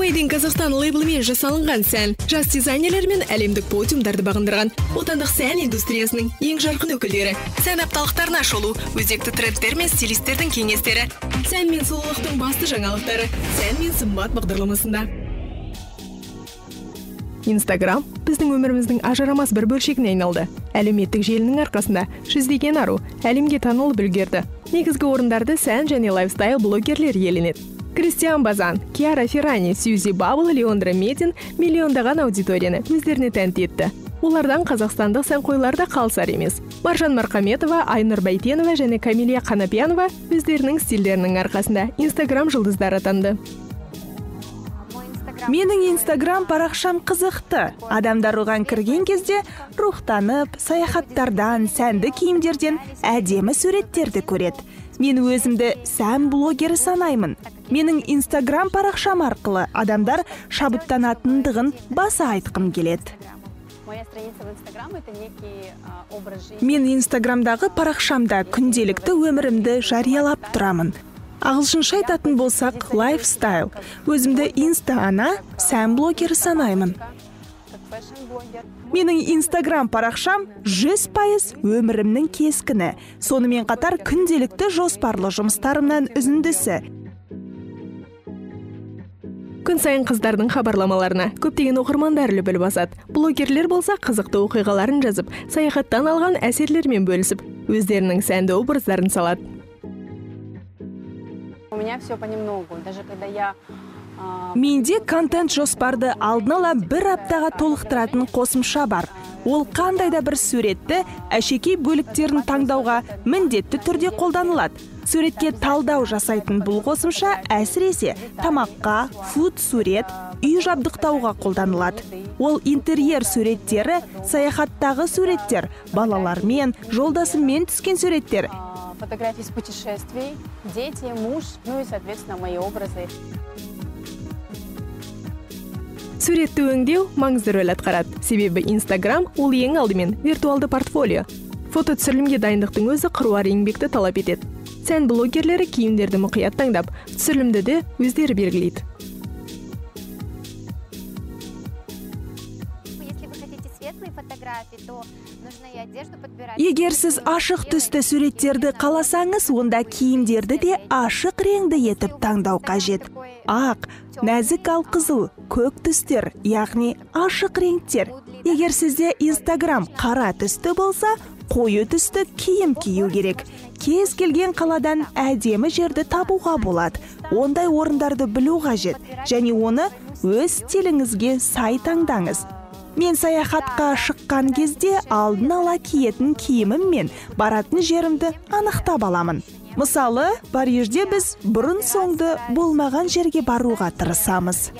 Made in Казахстан лейблімен жасалынған сән жас дизайнерлер мен әлемдік подиумдарды бағындырған отандық сән индустриясының ең жарқын өкілдері. Сән апталықтарына шолу, өзекті трендтер мен стилистердің кеңестері, сән мен сұлулықтың басты жаңалықтары, сән мен сымбат бағдарламасында. Инстаграм біздің өміріміздің ажырамас бір бөлшегіне айналды. Әлеуметтік желінің арқасында жүздеген ару әлемге танылып үлгерді. Негізгі орындарды сән және лайфстайл блогерлер иеленеді. Кристиан Базан, Киара Феррани, Сьюзи Бабл, Леондра Медин миллиондаған аудиторияны өздеріне тәнті етті. Олардан қазақстандық сәнқойлар да қалысар емес. Маржан Марқаметова, Айнұр Бәйтенова және Камилия Қанапьянова өздерінің стильдерінің арқасында Инстаграм жұлдыздары атанды. Менің Инстаграм парақшам қызықты. Адамдар оған кірген кезде рухтанып, саяхаттардан, сәнді киімдерден әдемі суреттерді көреді. Мен өзімді сән блогері санаймын. Менің Инстаграм парақшам арқылы адамдар шабыттанатындығын баса айтқым келеді. Мен Инстаграмдағы парақшамда күнделікті өмірімді жариялап тұрамын. Ағылшынша айтатын болсақ, лайфстайл. Өзімді инста-ана, сән блогері санаймын. Менің Инстаграм парақшам 100% өмірімнің кескіні. Сонымен қатар күнделікті жоспарлы жұмыстарымнан үзіндісі. Күн сайын қыздардың хабарламаларына көптеген оқырмандар лүпіл басады. Блогерлер болса қызықты оқиғаларын жазып, саяхаттан алған әсерлермен бөлісіп, өздерінің сәнді образдарын салады. У меня все понемногу, даже когда я... Менде контент жоспарды алдын ала бір аптаға толықтыратын қосымша бар. Ол қандай да бір суретті әшекей бөліктерін таңдауға міндетті түрде қолданылады. Суретке талдау жасайтын бұл қосымша әсіресе тамаққа, фуд сурет, үй жабдықтауға қолданылады. Ол интерьер суреттері, саяхаттағы суреттер, балалармен, жолдасыммен түскен суреттер. Фотографии с путешествий, дети, муж, ну и, соответственно, мои образы. Суретті өңдеу маңызды рөл атқарады. Себебі Инстаграм ол ең алдымен виртуалды портфолио. Фото түсірілімге дайындықтың өзі қыруар еңбекті талап етеді. Сән блогерлері киімдерді мұқият таңдап, түсірілімді де өздері белгілейді. Егер сіз ашық түсті суреттерді қаласаңыз, онда киімдерді де ашық реңді етіп таңдау қажет. Ақ, нәзік алқызыл, көк түстер, яғни ашық реңктер. Егер сізде Инстаграм қара түсті болса, қою түсті киім кию керек. Кез келген қаладан әдемі жерді табуға болады. Ондай орындарды білу қажет және оны өз стиліңізге сай таңдаңыз. Мен саяхатқа шыққан кезде алдын ала киетін киімім мен баратын жерімді анықтап аламын. Мысалы, Парижде біз бұрын соңды болмаған жерге баруға тырысамыз.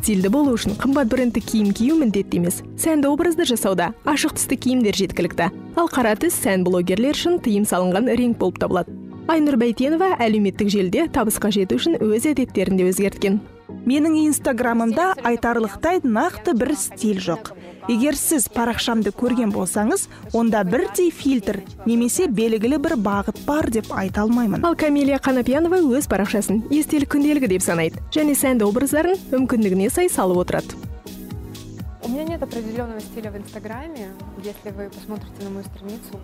Стильді болу үшін қымбат брендті киім кию міндетті емес. Сәнді образды жасауда ашық түсті киімдер жеткілікті. Ал қара түс сән блогерлер үшін тыйым салынған реңк болып табылады. Айнұр Бәйтенова әлеуметтік желіде табысқа жету үшін өз әдеттерін де өзгерткен. Менің Инстаграмымда айтарлықтай нақты бір стиль жоқ. Егер сіз парақшамды көрген болсаңыз, онда бірдей фильтр немесе белгілі бір бағыт бар деп айта алмаймын. Ал Камилия Қанапьянова өз парақшасын естелік күнделігі деп санайды және сәнді образдарын мүмкіндігіне сай салып отырады. У меня нет определенного стиля в Инстаграме. Если вы посмотрите на мою страницу,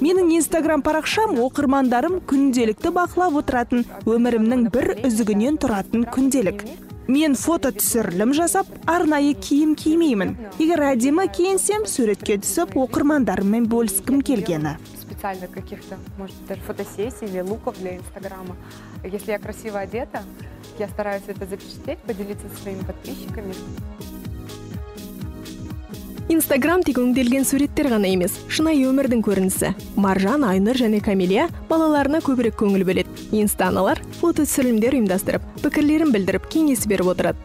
Менің Инстаграм парақшам оқырмандарым күнделікті бақылап отыратын өмірімнің бір үзігінен тұратын күнделік. Мен фото түсірілім жасап, арнайы киім кимеймін. Егер әдемі киінсем, суретке түсіп, оқырмандарыммен бөліскім келгені. Специально каких-то, может, даже фотосессий или луков для Инстаграма. Если я красиво одета, я стараюсь это запечатлеть, поделиться со своими подписчиками. Инстаграм тек өңделген суреттер ғана емес, шынайы өмірдің көрінісі. Маржан, Айнұр және Камилия балаларына көбірек көңіл бөледі. Инста-аналар фото түсірілімдер ұйымдастырып, пікірлерін білдіріп, кеңес беріп отырады.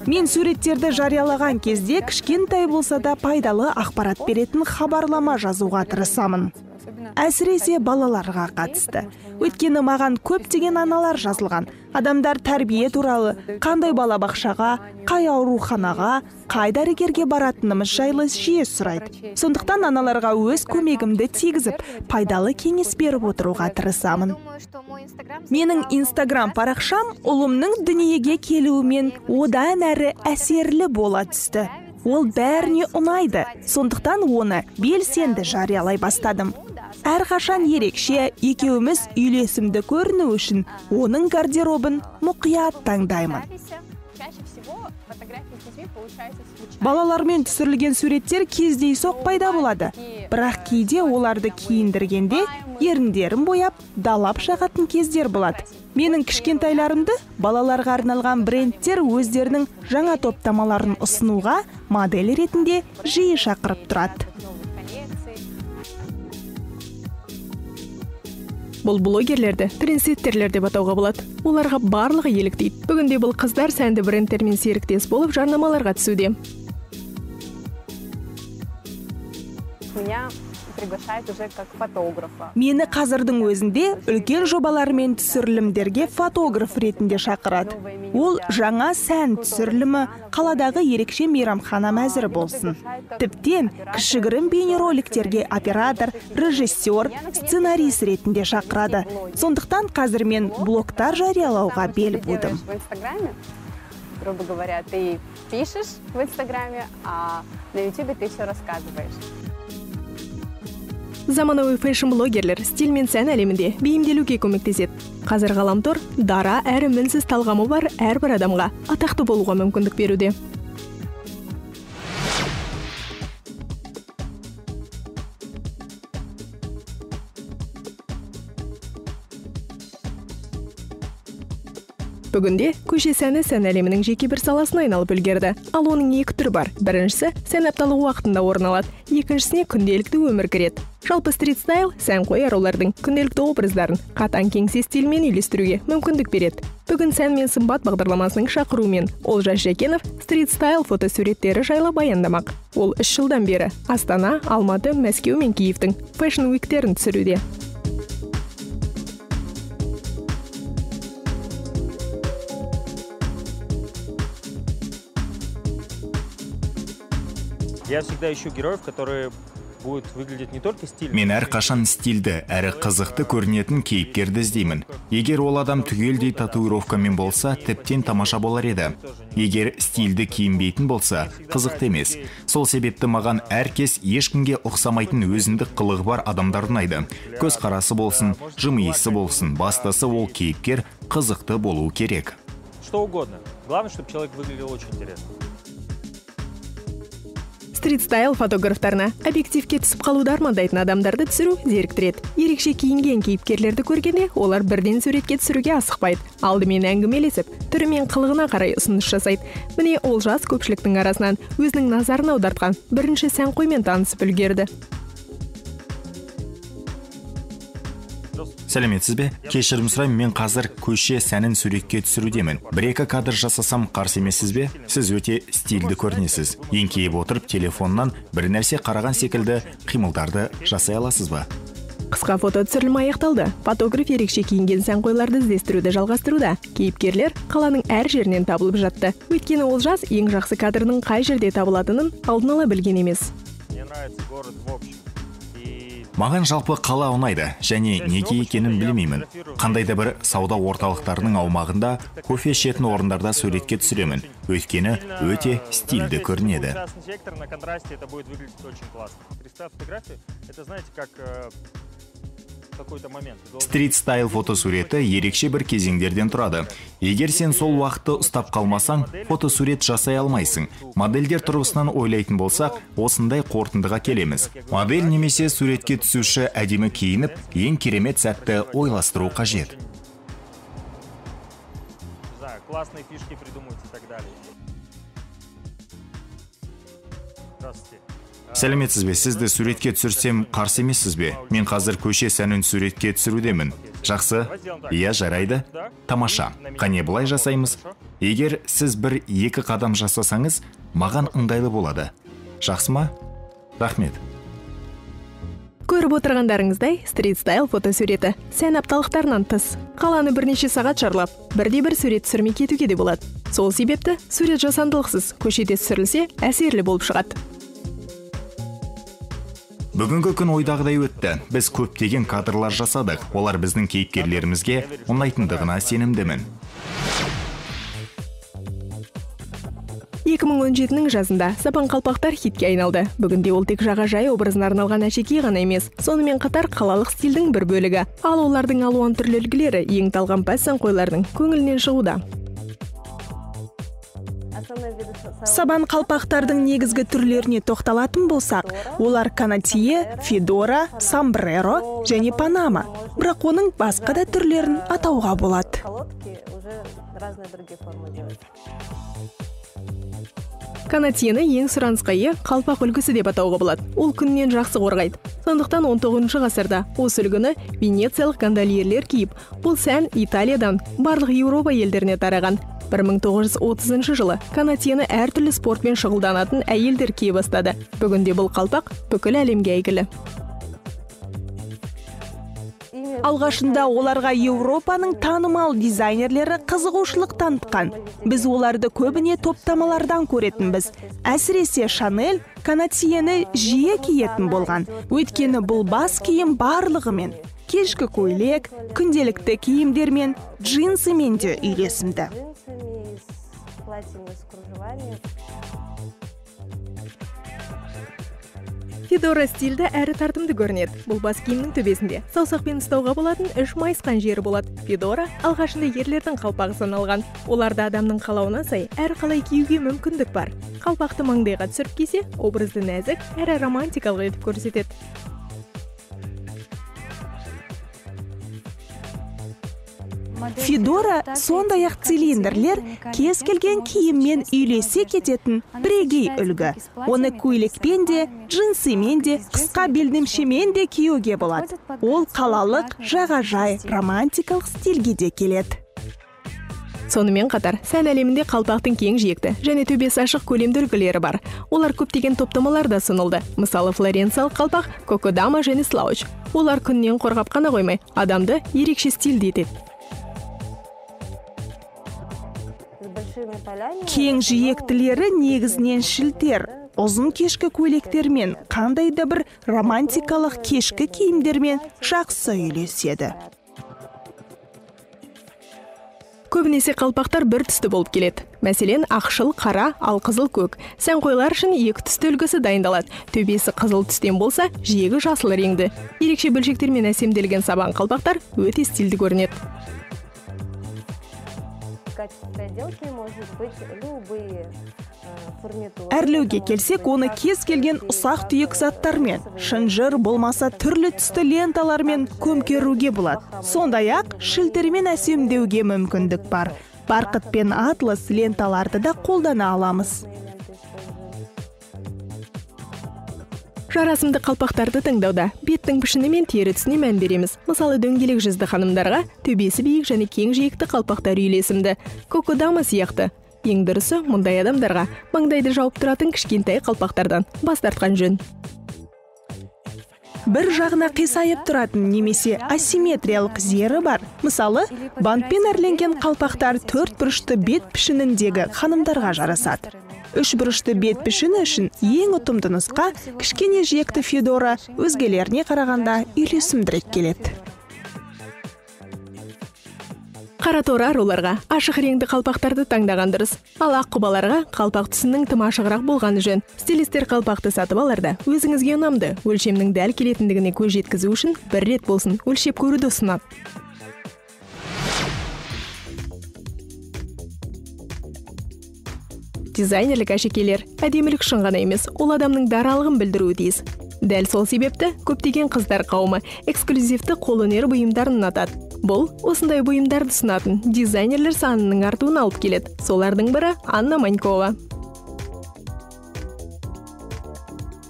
Мен суреттерді жариялаған кезде кішкентай болса да пайдалы ақпарат беретін хабарлама жазуға тырысамын. Әсіресе балаларға қатысты. Өйткені маған көптеген аналар жазылған. Адамдар тәрбие туралы, қандай балабақшаға, қай ауруханаға, қай дәрігерге баратынымыз жайлы жиі сұрайды. Сондықтан аналарға өз көмегімді тигізіп, пайдалы кеңес беріп отыруға тырысамын. Менің Инстаграм парақшам ұлымның дүниеге келуімен одан әрі әсерлі бола түсті. Ол бәріне ұнайды, сондықтан оны белсенді жариялай бастадым. Әрқашан ерекше, екеуміз үйлесімді көріну үшін оның гардеробын мұқият таңдаймын. Балалармен түсірілген суреттер кездейсоқ пайда болады. Бірақ кейде оларды киіндіргенде еріндерін бояп, далап жағатын кездер болады. Менің кішкентайларымды балаларға арналған брендтер өздерінің жаңа топтамаларын ұсынуға модель ретінде жиі шақырып тұрады. Бұл блогерлерді трендсеттерлер деп атауға болады. Оларға барлығы еліктейді. Бүгінде бұл қыздар сәнді брендтермен серіктес болып жарнамаларға түсуде. Меня приглашают уже как фотографа. Мені қазірдің өзінде үлкен жобалармен түсірілімдерге фотограф ретінде шақырады. Ол жаңа сән түсірілімі, қаладағы ерекше мейрамхана мәзірі болсын. Тіптен кішігірім бейнероликтерге оператор, режиссер, сценарист ретінде шақырады. Сондықтан қазір мен блогтар жариялауға бел будым. Грубо говоря, ты пишешь в Инстаграме, а на Ютубе ты все рассказываешь. Заманауи фэшн-блогерлер стиль мен сән әлемінде бейімделуге көмектеседі. Қазір ғаламтор дара әрі мінсіз талғамы бар әрбір адамға атақты болуға мүмкіндік беруде. Бүгінде көше сәні сән әлемінің жеке бір саласына айналып үлгерді. Ал оның екі түрі бар. Біріншісі сән апталығы уақытында орын алады, екіншісіне күнделікті өмір кіреді. Жалпы стрит-стайл сәнқой арулардың күнделікті образдарын қатаң кеңсе стилімен үйлестіруге мүмкіндік береді. Бүгін сән мен сымбат бағдарламасының шақыруымен Олжас Жәкенов стрит-стайл фотосуреттері жайлы баяндамақ. Ол 3 жылдан бері Астана, Алматы, Мәскеу мен Киевтің фэшн-уиктерін түсіруде. Я всегда ищу героев, которые будут выглядеть не только стильно. Мен әрқашан стильді, әрі қызықты көрінетін кейіпкерді іздеймін. Егер ол адам түгелдей татуировкамен болса, тіптен тамаша болар еді. Егер стильді киінбейтін болса, қызықты емес. Сол себепті маған әркез ешкімге ұқсамайтын өзіндік қылығы бар адамдар ұнайды. Көзқарасы болсын, жымиысы болсын, бастысы ол кейіпкер қызықты болу керек. Что угодно. Главное, чтобы человек выглядел очень интересно. Стрит-стайл фотографтарына объективке түсіп қалуды армандайтын адамдарды түсіру зеріктіреді. Ерекше киінген кейіпкерлерді көргенде олар бірден суретке түсіруге асықпайды. Алдымен әңгімелесіп, түрі мен қылығына қарай ұсыныс жасайды. Міне Олжас көпшіліктің арасынан өзінің назарын аудартқан бірінші сәнқоймен танысып үлгерді. Сәлеметсіз бе? Кешірім сұраймын, мен қазір көше сәнін суретке түсірудемін. Бір-екі кадр жасасам қарсы емессіз бе? Сіз өте стильді көрінесіз. Еңкейіп отырып телефоннан бір нәрсе қараған секілді қимылдарды жасай аласыз ба? Қысқа фото түсірілімі аяқталды. Фотограф ерекше киінген сәнқойларды іздестіруді жалғастыруда. Кейіпкерлер қаланың әр жерінен табылып жатты. Өйткені Олжас ең жақсы кадрының қай жерде табылатынын алдын ала білген емес. Мне нравится город в общем. Маған жалпы қала ұнайды, және неге екенін білмеймін. Қандай да бір сауда орталықтарының аумағында кофе ішетін орындарда суретке түсіремін. Өйткені өте стильді көрінеді. На контрасте это будет выглядеть очень классно. Фотографии, это, знаете, как какой-то момент. Стрит-стайл фотосуреті ерекше бір кезеңдерден тұрады. Егер сен сол уақытты ұстап қалмасаң, фотосурет жасай алмайсың. Модельдер тұрғысынан ойлайтын болсақ, осындай қорытындыға келеміз. Модель немесе суретке түсуші әдемі киініп, ең керемет сәтті ойластыру қажет. Классные фишки придумывать и так далее. Здравствуйте. Сәлеметсіз бе? Сізді суретке түсірсем қарсы емессіз бе? Мен қазір көше сәнін суретке түсірудемін. Жақсы? Иә, жарайды. Тамаша. Қане былай жасаймыз. Егер сіз бір-екі қадам жасасаңыз, маған ыңғайлы болады. Жақсы ма? Рахмет. Көріп отырғандарыңыздай, стрит-стайл фотосуреті сән апталықтарынан тыс. Қаланы бірнеше сағат шарлап, бірде-бір сурет түсірмей кетуге де болады. Сол себепті сурет жасандылықсыз көшеде түсірілсе, әсерлі болып шығады. Бүгінгі күн ойдағыдай өтті. Біз көптеген кадрлар жасадық. Олар біздің кейіпкерлерімізге ұнайтындығына сенімдімін. 2017-нің жазында сабан қалпақтар хитке айналды. Бүгінде ол тек жағажай образына арналған әшекей ғана емес, сонымен қатар қалалық стильдің бір бөлігі. Ал олардың алуан түрлі үлгілері ең талғампаз сәнқойлардың көңілінен шығуда. Сабан қалпақтардың негізгі түрлеріне тоқталатын болсақ, олар канатье, федора, сомбреро және панама. Бірақ оның басқа да түрлерін атауға болады. Канатьені ең сұранысқа ие қалпақ үлгісі деп атауға болады. Ол күннен жақсы қорғайды. Сондықтан 19 ғасырда осы үлгіні венециялық гондольерлер киіп, бұл сән Италиядан барлық Еуропа елдеріне тараған. 1930 жылы канатьені әртүрлі спортпен шұғылданатын әйелдер кие бастады. Бүгінде бұл қалпақ бүкіл әлемге әйгілі. Алғашында оларға Еуропаның танымал дизайнерлері қызығушылық танытқан. Біз оларды көбіне топтамалардан көретінбіз. Әсіресе Шанель канатьені жиі киетін болған. Өйткені бұл бас киім барлығымен, кешкі көйлек, күнделікті киімдермен, джинсымен де үйлесімді. Федора стильді әрі тартымды көрінеді. Бұл бас киімнің төбесінде саусақпен ұстауға болатын үш майысқан жері болады. Федора алғашында ерлердің қалпағы саналған. Оларды адамның қалауына сай әр қалай киюге мүмкіндік бар. Қалпақты маңдайға түсіріп кисе, образды нәзік әрі романтикалық етіп көрсетеді. Федора, сондай-ақ цилиндрлер кез келген киіммен үйлесе кететін бірегей үлгі. Оны көйлекпен де, джинсымен де, қысқа белдемшемен де киюге болады. Ол қалалық, жағажай, романтикалық стильге де келеді. Сонымен қатар, сән әлемінде қалпақтың кең жиекті және төбесі ашық көлемді үлгілері бар. Олар көптеген топтамаларда ұсынылды. Мысалы, флоренциялық қалпақ, кокодама және слауч. Олар күннен қорғап қана қоймай, адамды ерекше стильді етеді. Кең жиектілері негізінен шілтер, ұзын кешкі көйлектермен, қандай да бір романтикалық кешкі киімдермен жақсы үйлеседі. Көбінесе қалпақтар бір түсті болып келеді. Мәселен, ақшыл, қара, ал қызыл көк. Сәнқойлар үшін екі түсті үлгісі дайындалады. Төбесі қызыл түстен болса, жиегі жасыл реңді. Ерекше бөлшектермен әсемделген сабан қалпақтар өте стильді көрінеді. Әрлеуге келсек, оны кез келген ұсақ түйек заттармен, шынжыр болмаса түрлі түсті ленталармен көмкеруге болады. Сондай-ақ шілтермен әсемдеуге мүмкіндік бар. Барқыт пен атлас ленталарды да қолдана аламыз. Жарасымды қалпақтарды таңдауда беттің пішіні мен тері түсіне мән береміз. Мысалы, дөңгелек жүзді ханымдарға төбесі биік және кең жиекті қалпақтар үйлесімді. Кокодама сияқты. Ең дұрысы, мұндай адамдарға маңдайды жауып тұратын кішкентай қалпақтардан бас тартқан жөн. Бір жағына қисайып тұратын немесе асимметриялық зері бар. Мысалы, бантпен әрленген қалпақтар төрт бұрышты бет пішініндегі ханымдарға жарасады. Үш бұрышты бет пішіні үшін ең ұтымды нұсқа кішкене жиекті федора өзгелеріне қарағанда үйлесімдірек келеді. Қара торы аруларға ашық реңді қалпақтарды таңдаған дұрыс. Ал ақ құбаларға қалпақ түсінің тым ашығырақ болғаны жөн. Стилистер қалпақты сатып аларда өзіңізге ұнамды өлшемнің дәл келетіндігіне көз жеткізу үшін бір рет болсын өлшеп көруді ұсынады. Дизайнерлік әшекейлер әдемілік үшін ғана емес, ол адамның даралығын білдіруі тиіс. Дәл сол себепті көптеген қыздар қауымы эксклюзивті қолөнер бұйымдарын ұнатады. Бұл осындай бұйымдарды ұсынатын дизайнерлер санының артуына алып келеді. Солардың бірі Анна Манькова.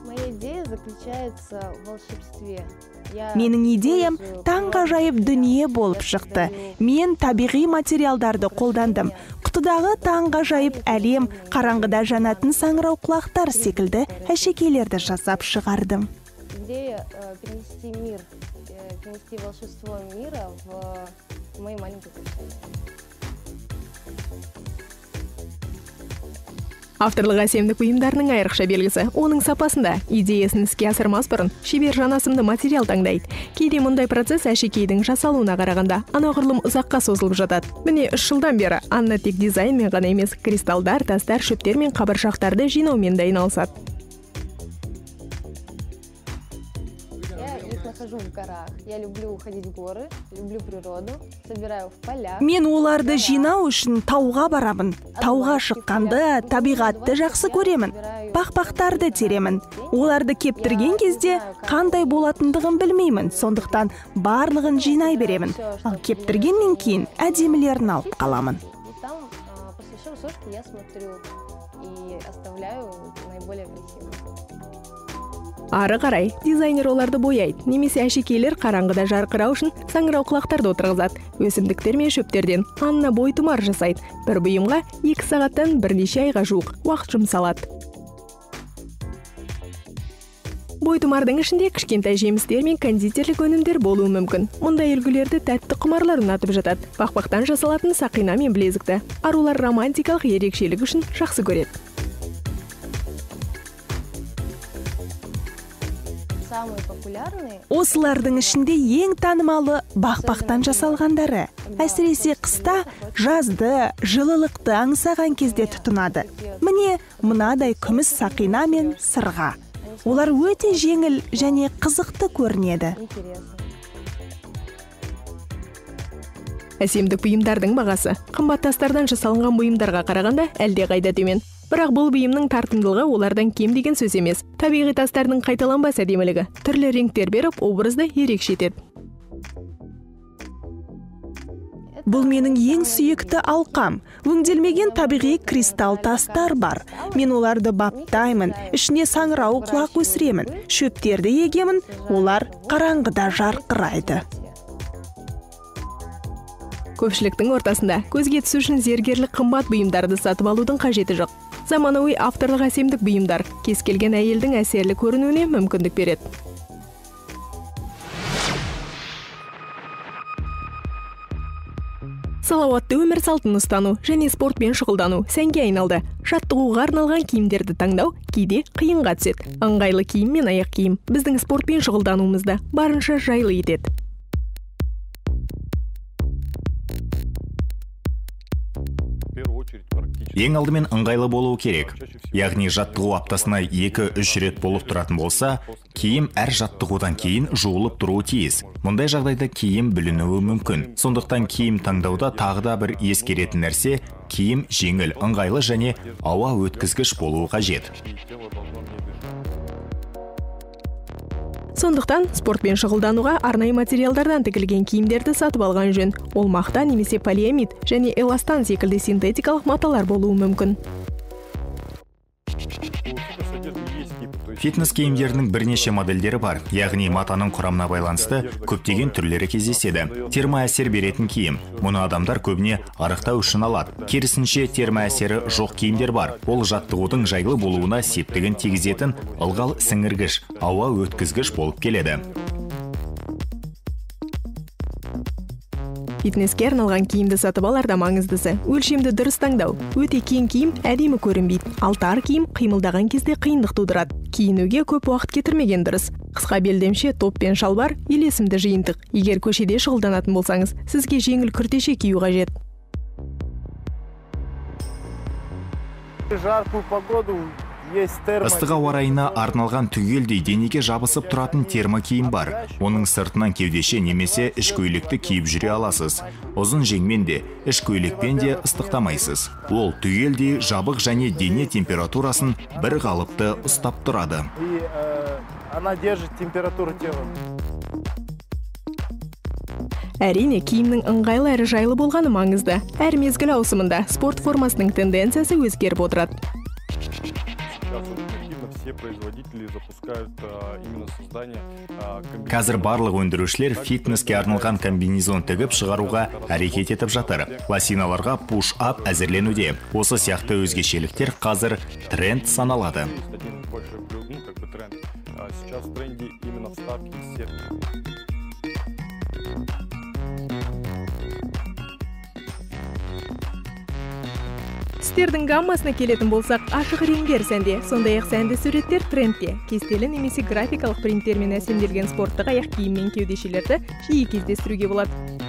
Моя идея заключается в волшебстве. Менің идеям таңғажайып дүние болып шықты. Мен табиғи материалдарды қолдандым. Құтыдағы таңғажайып әлем, қараңғыда жанатын саңырауқұлақтар секілді әшекейлерді жасап шығардым. Идея перенести мир, перенести волшебство мира в мои маленькие картины. Авторлық әсемдік бұйымдарының айрықша белгісі оның сапасында. Идеясын іске асырмас бұрын шебер жанасымды материал таңдайды. Кейде мұндай процесс әшекейдің жасалуына қарағанда анағұрлым ұзаққа созылып жатады. Міне 3 жылдан бері Анна тек дизайнмен ғана емес, кристалдар, тастар, шөптер мен қабыршақтарды жинаумен де айналысады. Нахожу в горах. Я люблю ходить в горы, люблю природу, собираю в полях. Мен оларды жинау үшін тауға барамын. Тауға шыққанды, табиғатты жақсы көремін. Бақбақтарды теремін. Оларды кептірген кезде қандай болатындығын білмеймін. Сондықтан барлығын жинай беремін. Ал кептіргеннен кейін әдемілерін алып қаламын. Там после сушки я смотрю и оставляю наиболее красивые. Ары қарай дизайнер оларды бояйды, немесе әшекейлер қараңғыда жарқырау үшін саңырауқұлақтарды отырғызады. Өсімдіктер мен шөптерден Анна бойтұмар жасайды. Бір бұйымға 2 сағаттан бірнеше айға жуық уақыт жұмсалады. Бойтұмардың ішінде кішкентай жемістер мен кондитерлік өнімдер болуы мүмкін. Мұндай үлгілерді тәтті құмарлар ұнатып жатады. Бақбақтан жасалатын сақина мен білезікті арулар романтикалық ерекшелік үшін жақсы көреді. Осылардың ішінде ең танымалы бақбақтан жасалғандары. Әсіресе қыста жазды, жылылықты аңсаған кезде тұтынады. Міне мынадай күміс сақина мен сырға. Олар өте жеңіл және қызықты көрінеді. Әсемдік бұйымдардың бағасы қымбат тастардан жасалынған бұйымдарға қарағанда әлдеқайда төмен. Бірақ бұл бұйымның тартымдылығы олардан кем деген сөз емес. Табиғи тастардың қайталанбас әдемілігі түрлі реңктер беріп, образды ерекше етеді. Бұл менің ең сүйікті алқам. Өңделмеген табиғи кристалл тастар бар. Мен оларды баптаймын, ішіне саңырауық құлақ өсіремін, шөптерді егемін, олар қараңғыда жарқырайды. Көпшіліктің ортасында көзге түсу үшін зергерлік қымбат бұйымдарды сатып алудың қажеті жоқ. Заманауи авторлық әсемдік бұйымдар кез келген әйелдің әсерлі көрінуіне мүмкіндік береді. Салауатты өмір салтын ұстану және спортпен шұғылдану сәнге айналды. Жаттығуға арналған киімдерді таңдау кейде қиынға түседі. Ыңғайлы киім мен аяқ киім біздің спортпен шұғылдануымызды барынша жайлы етеді. Ең алдымен ыңғайлы болуы керек. Яғни жаттығу аптасына 2-3 рет болып тұратын болса, киім әр жаттығудан кейін жуылып тұруы тиіс. Мұндай жағдайда киім бүлінуі мүмкін. Сондықтан киім таңдауда тағы да бір ескеретін нәрсе, киім жеңіл, ыңғайлы және ауа өткізгіш болуы қажет. Сондықтан спортпен шұғылдануға арнайы материалдардан тігілген киімдерді сатып алған жөн. Ол мақта немесе полиамид және эластан секілді синтетикалық маталар болуы мүмкін. Фитнес киімдерінің бірнеше модельдері бар, яғни матаның құрамына байланысты көптеген түрлері кездеседі. Термоәсер беретін киім. Мұны адамдар көбіне арықтау үшін алады. Керісінше термоәсері жоқ киімдер бар. Ол жаттығудың жайлы болуына септігін тигізетін ылғал сіңіргіш, ауа өткізгіш болып келеді. Фитнеске арналған киімді сатып аларда маңыздысы өлшемді дұрыс таңдау. Өте кең киім әдемі көрінбейді, ал тар киім қимылдаған кезде қиындық тудырады. Киінуге көп уақыт кетірмеген дұрыс. Қысқа белдемше, топ пен шалбар үйлесімді жиынтық. Егер көшеде шұғылданатын болсаңыз, сізге жеңіл күртеше кию қажет. Жаркую погоду Ыстық ауа райына арналған түгелдей денеге жабысып тұратын термокиім бар. Оның сыртынан кеудеше немесе іш көйлекті киіп жүре аласыз. Ұзын жеңмен де, іш көйлекпен де ыстықтамайсыз. Ол түгелдей жабық және дене температурасын бір қалыпты ұстап тұрады. Она держит температуру тела. Әрине, киімнің ыңғайлы әрі жайлы болғаны маңызды. Әр мезгіл ауысымында спорт формасының тенденциясы өзгеріп отырады. Қазір барлық өндірушілер фитнеске арналған комбинезон тігіп шығаруға әрекет етіп жатыр. Лосиналарға пуш-ап әзірленуде. Осы сияқты өзгешеліктер қазір тренд саналады. Сейчас в тренде именно Подставки из сетки. Түстердің гаммасына келетін болсақ, ашық реңдер сәнде, сондай-ақ сәнді суреттер трендте. Кестелі немесе графикалық принттермен әсемделген спорттық аяқ киім мен кеудешелерді жиі кездестіруге болады.